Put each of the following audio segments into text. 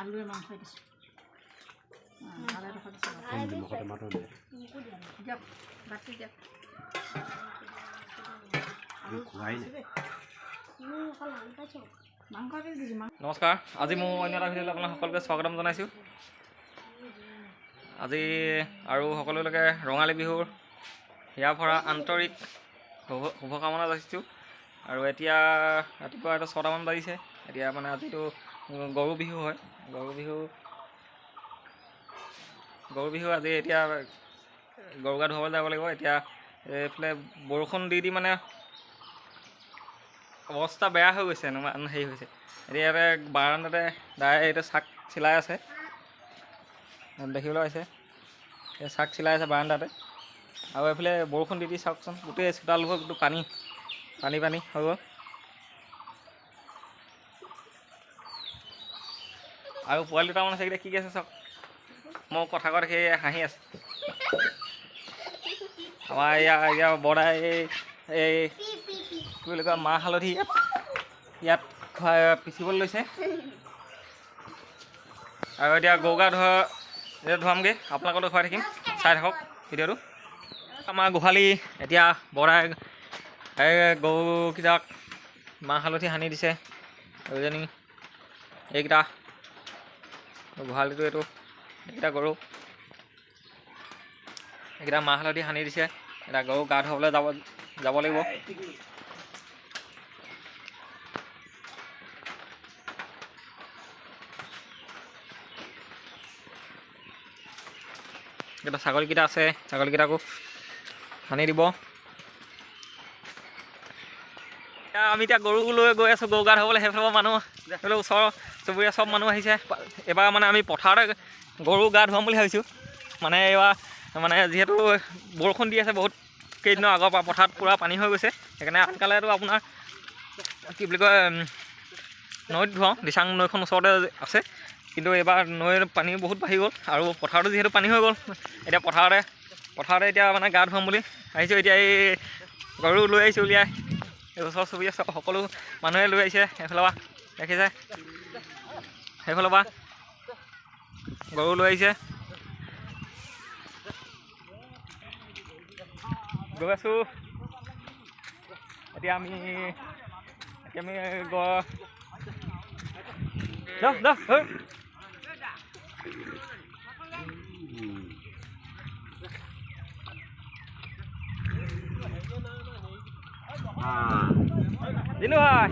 আলুৱে মাংস দিছোঁ। দিয়ক বাতি দিয়ক। মাংস দিছোঁ। নমস্কাৰ, আজি মোৰ অন্য এটা ভিডিঅ'লৈ আপোনাক সকলোকে স্বাগতম জনাইছোঁ। আজি আৰু সকলোলৈকে ৰঙালী বিহুৰ হিয়া ভৰা আন্তৰিক শুভকামনা যাচিছোঁ। আৰু এতিয়া ৰাতিপুৱা এটা 6টামান বাজিছে। এতিয়া মানে আজিতো গৰু বিহু হয়, গৰু বিহু আজি এতিয়া গৰু গা ধুৱাবলৈ যাব লাগিব। এতিয়া এইফালে বৰষুণ দি দি মানে অৱস্থা বেয়া হৈ গৈছে, ইমান হেৰি হৈছে। এতিয়া ইয়াতে বাৰাণ্ডাতে দাই এতিয়া চাক চিলাই আছে, দেখিবলৈ পাইছে, এই চাক চিলাই আছে বাৰাণ্ডাতে। আৰু এইফালে বৰষুণ দি দি চাওকচোন গোটেই চোতালবোৰ গোটেই পানী পানী পানী হৈ গ'ল। আৰু পোৱালি দুটামান আছে, এইকেইটা কি কি আছে চাওক, মই কথা কোৱা দেখি হাঁহি আছে। আমাৰ ইয়াৰ বৰদাই এই কি বুলি কয় মাহ হালধি ইয়াত খুৱাই পিচিবলৈ লৈছে। আৰু এতিয়া গৰু গা ধোৱা এতিয়া ধুৱামগৈ, আপোনালোকলৈ খুৱাই থাকিম, চাই থাকক ভিডিঅ'টো। আমাৰ গোহালি এতিয়া বৰদাই এই গৰুকেইটাক মাহ হালধি সানি দিছে। এইজনী এইকেইটা গোহালিটো এইটো এইকেইটা গৰু এইকেইটা মাহ হালধি সানি দিছে। এতিয়া গৰু গা ধুৱাবলৈ যাব লাগিব। এতিয়া ছাগলীকেইটা আছে, ছাগলীকেইটাকো সানি দিব। আমি এতিয়া গৰু লৈ গৈ আছোঁ গৰু গা ধুৱাবলৈ। সেইফালৰ মানুহ, সেইফালে ওচৰৰ চুবুৰীয়া চব মানুহ আহিছে। এইবাৰ মানে আমি পথাৰতে গৰু গা ধুৱাম বুলি ভাবিছোঁ। মানে এইবাৰ মানে যিহেতু বৰষুণ দি আছে বহুত কেইদিনৰ আগৰ পৰা, পথাৰত পূৰা পানী হৈ গৈছে। সেইকাৰণে আনকালেতো আপোনাৰ কি বুলি কয় নৈত ধুৱাওঁ, দিচাং নৈখন ওচৰতে আছে। কিন্তু এইবাৰ নৈৰ পানী বহুত বাঢ়ি গ'ল আৰু পথাৰতো যিহেতু পানী হৈ গ'ল, এতিয়া পথাৰতে এতিয়া মানে গা ধুৱাম বুলি আহিছোঁ। এতিয়া এই গৰু লৈ আহিছোঁ উলিয়াই, এই ওচৰ চুবুৰীয়া সকলো মানুহে লৈ আহিছে। সেইফালৰ পৰা দেখিছে, সেইফালৰ পৰা গৰু লৈ আহিছে। গৈ আছোঁ এতিয়া আমি জিনু ভাই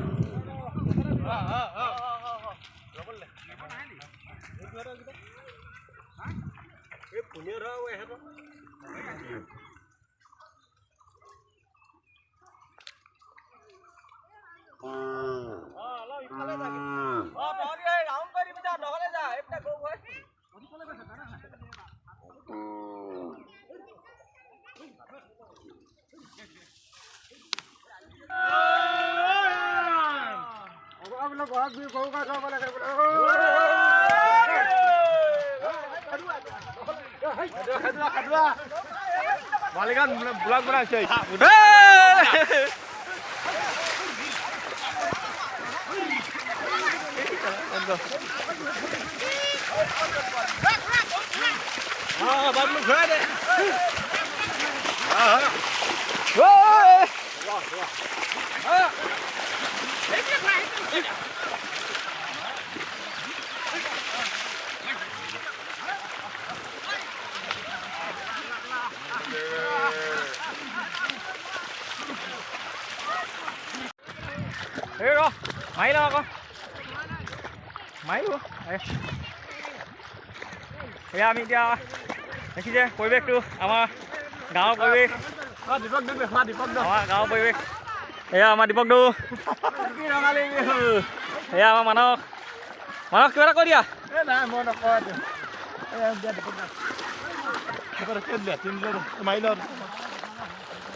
মাৰি লওঁ আকৌ, মাৰিব। এয়া আমি এতিয়া দেখিছে পৰিৱেশটো, আমাৰ গাঁৱৰ পৰিৱেশ, আমাৰ গাঁৱৰ পৰিৱেশ। এয়া আমাৰ দীপক দৌ, এয়া আমাৰ মানস। মানস কিবা এটা কৈ দিয়া।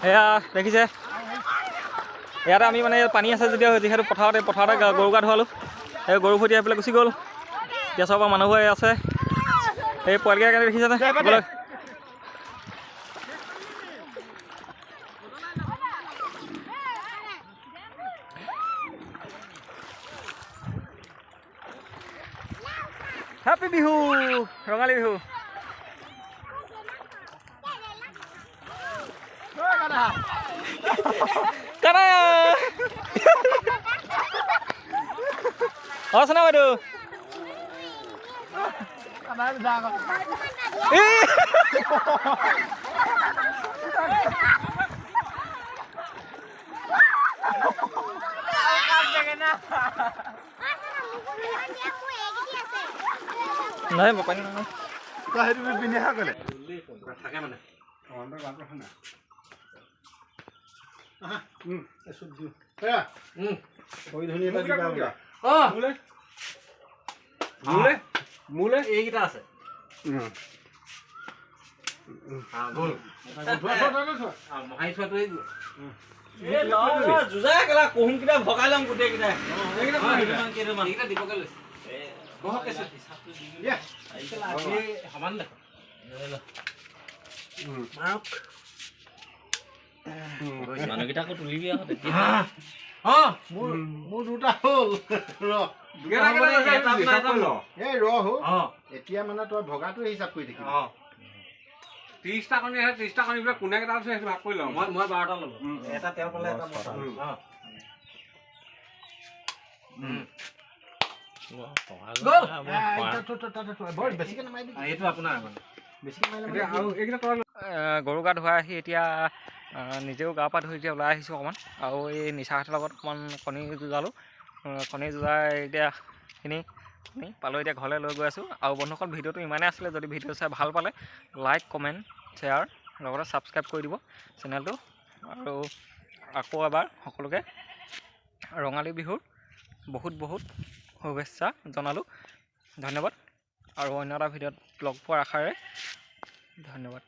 এয়া দেখিছে ইয়াতে আমি মানে পানী আছে যদিও যিহেতু পথাৰতে গৰু গা ধুৱালোঁ, সেই গৰু ফুটি আহি পেলাই গুচি গ'ল। এতিয়া চব মানুহবোৰে আছে। এই পোৱালিকেইটা দেখিছেনে? হেপী বিহু, ৰঙালী বিহু। কানায়া। অ চনা বাইদেউ, এই নাই পানী নাই। তই সেইটো পিন্ধি গ'লে থাকে মানে। মোলে এইকেইটা আছে। মহাই থোৱাটোৱে যুঁজাই কেলা কুহুমকেইটা ভগাই ল'ম গোটেইকেইটাই। এইকেইটা দিবকে লৈছে। সমান দেখোন। মানুহকেইটাকো তুলিবি আকৌ তেতিয়া। মোৰ দুটা হ'ল ৰ। এই ৰ হো, এতিয়া মানে তই ভগাটো হিচাপ কৰি থাকিবি। 30টা কণী আছে, 30টা কণী বোলে কোনে কেইটা আছে সেইটো ভাগ কৰি লওঁ। মই 12টা ল'লো। এটা তেওঁ পালে, এটা মই পালো। বৰ বেছিকে নামাৰিবি। এইটো আপোনাৰ মানে বেছিকে মাৰিলে এতিয়া আৰু এইকেইটা তই গৰু গা ধুৱাই আহি এতিয়া নিজেও গা পা ধুই এতিয়া ওলাই আহিছোঁ অকণমান, আৰু এই নিচাহঁতৰ লগত অকণমান কণী যুঁজালোঁ। কণী যুঁজাই এতিয়া এইখিনি কণী পালোঁ, এতিয়া ঘৰলৈ লৈ গৈ আছোঁ। আৰু বন্ধুসকল, ভিডিঅ'টো ইমানেই আছিলে। যদি ভিডিঅ' চাই ভাল পালে লাইক, কমেণ্ট, শ্বেয়াৰ, লগতে ছাবস্ক্ৰাইব কৰি দিব চেনেলটো। আৰু আকৌ এবাৰ সকলোকে ৰঙালী বিহুৰ বহুত বহুত শুভেচ্ছা জনালোঁ। ধন্যবাদ, আৰু অন্য এটা ভিডিঅ'ত লগ পোৱাৰ আশাৰে ধন্যবাদ।